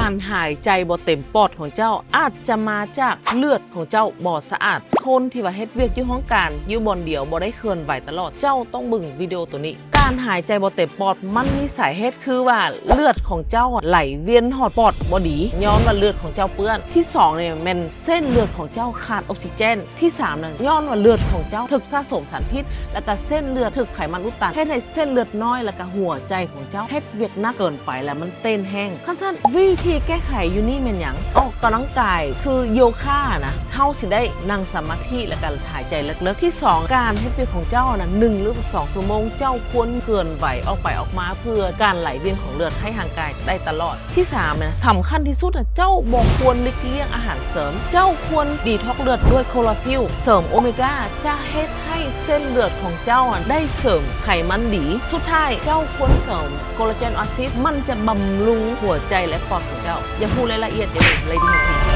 ການຫາຍໃຈບໍ່ເຕັມປອດຂອງເຈົ້າ ອາດຈະມາຈາກເລືອດຂອງເຈົ້າບໍ່ສະອາດ. ຄົນທີ່ວ່າເຮັດວຽກຢູ່ຫ້ອງການ ຢູ່ບ່ອນດຽວ ບໍ່ໄດ້ເຄື່ອນໄຫວຕະຫຼອດ ເຈົ້າຕ້ອງເບິ່ງວິດີໂອໂຕນີ້. ການຫາຍໃຈບໍ່ເຕັມປອດ ມັນມີສາເຫດຄືວ່າເລືອດຂອງເຈົ້າໄຫຼວຽນຮອດປອດບໍ່ດີ ຍ້ອນວ່າເລືອດຂອງເຈົ້າເປື້ອນ. ທີສອງນີ້ແມ່ນເສັ້ນເລືອດຂອງເຈົ້າຂາດອົກຊີເຈນ. ທີສາມນັ້ນ ຍ້ອນວ່າເລືອດຂອງເຈົ້າຖືກສະສົມສານພິດ ແລ້ວກະເສັ້ນເລືອດຖືກໄຂມັນອຸດຕັນ ເຮັດໃຫ້ເສັ້ນເລືອດນ້ອຍ ແລ້ວກະຫົວໃຈຂອງເຈົ້າເຮັດວຽກໜັກເກີນໄປ ແລ້ວມັນເຕັ້ນແຮງ. ຄັນຊັ້ນ ວິທີແກ້ໄຂຢູ່ນີ້ແມ່ນຫຍັງ? ອອກກຳລັງກາຍຄືໂຍຄານະ ເຮົາຊິໄດ້ນັ່ງສະມາທິ ແລ້ວກະຫາຍໃຈເລິກໆ. ທີສອງ ການເຮັດວຽກຂອງເຈົ້ານະ ໜຶ່ງ ຫຼື ສອງຊົ່ວໂມງ ເຈົ້າຄວນເຄື່ອນໄຫວອອກໄປອອກມາ ເພື່ອການໄຫຼວຽນຂອງເລືອດໃຫ້ຮ່າງກາຍໄດ້ຕະຫຼອດ. ທີສາມນະ ສຳຄັນທີ່ສຸດນະ ເຈົ້າບໍ່ຄວນຫຼີກລ່ຽງອາຫານເສີມ. ເຈົ້າຄວນດີທັອກເລືອດດ້ວຍໂຄລາຟິລ ເສີມໂອເມກາ ຈະເຮັດໃຫ້ເສັ້ນເລືອດຂອງເຈົ້າໄດ້ເສີມໄຂມັນດີ. ສຸດທ້າຍ ເຈົ້າຄວນເສີມໂຄລາເຈນອາຊິດ ມັນຈະບຳລຸງຫົວໃຈ ແລະ ປອດຂອງເຈົ້າ. ຢາກຮູ້ລາຍລະອຽດ ຢ່າລືມ Lady Healthy.